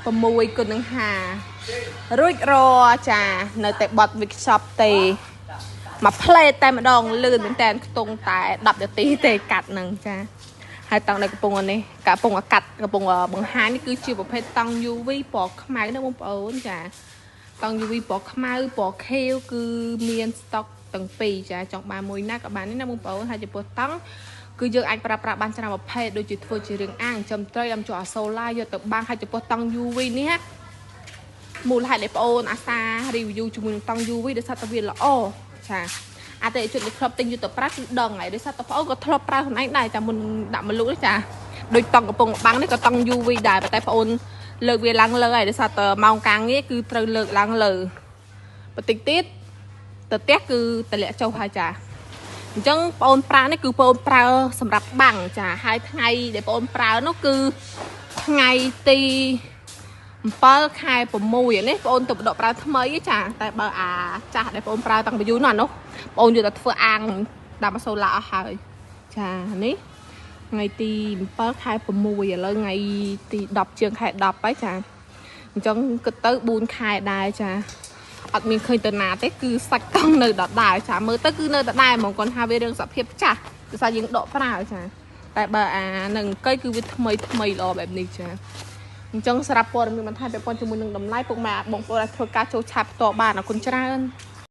6គុណនឹង5រួចរចានៅតែបត់វិកខ្ចប់ទេមួយផ្លេតតែម្ដងលឿនមែនតើខ្ទង់តែ10នាទីទេកាត់នឹងចាហើយតង់នៅកំពុងនេះកំពុងកាត់កំពុងបង្ហាញនេះគឺជាប្រភេទតង់ UV ពណ៌ខ្មៅណាបងប្អូនចាតង់ UV ពណ៌ខ្មៅពណ៌ខៀវគឺមានស្តុកទាំងពីរចាចង់បានមួយណាក៏បាននេះណាបងប្អូនហើយចំពោះតង់គឺយើងអាចប្រើប្រាស់បានច្រើនប្រភេទដូចជាធ្វើជារឿងអាងចំត្រីអំជ័រអាសូឡាយកទៅបាំងហើយចំពោះតង់ UV នេះណាមូលហេតុដែលបងអូនអាសា review ជាមួយនឹងតង់ UV ដោយសារតែវាល្អចាអតិថិជនដែលធ្លាប់ទិញយកទៅប្រើគឺដឹងហើយដោយសារតែបងអូនក៏ធ្លាប់ប្រើខ្លួនឯងដែរចាមុនដាក់មកលក់នេះចាដូចតង់កំពុងបាំងនេះក៏តង់ UV ដែរប៉ុន្តែបងអូនលើកវាឡើងលើហើយដោយសារតែម៉ោងការងារគឺត្រូវលើកឡើងលើបន្តិចទៀតទៅផ្ទះគឺតម្លាក់ចុះហើយចាអញ្ចឹងបងអូនប្រើនេះគឺបងអូនប្រើសម្រាប់បាំងចាហើយថ្ងៃដែលបងអូនប្រើនោះគឺថ្ងៃទី7ខែ6នេះបងអូនទៅបដកប្រើថ្មីចាតែបើអាចាស់ដែលបងអូនប្រើតាំងពីយូរនោះអានោះបងអូនយកតែធ្វើអាងដាក់ម៉ាសូឡាអស់ហើយចានេះថ្ងៃទី7ខែ6ឥឡូវថ្ងៃទី10ជាងខែ10ហើយចាអញ្ចឹងគិតទៅ4ខែដែរចាអត់មានឃើញទៅណាទេគឺសាច់កង់នៅដដែលចាមើលទៅគឺនៅដដែលហ្មងគាត់ថាវារឿងសភាពចាស់គឺថាយើងដកប្រើចាតែបើអានឹងអង្គុយគឺវាថ្មីថ្មីល្អបែបនេះចាអញ្ចឹងសម្រាប់ព័ត៌មានបន្ថែមពាក់ព័ន្ធជាមួយនឹងតម្លៃពុកម៉ែបងប្អូនអាចធ្វើការចូលឆាតផ្ទាល់បានអរគុណច្រើន។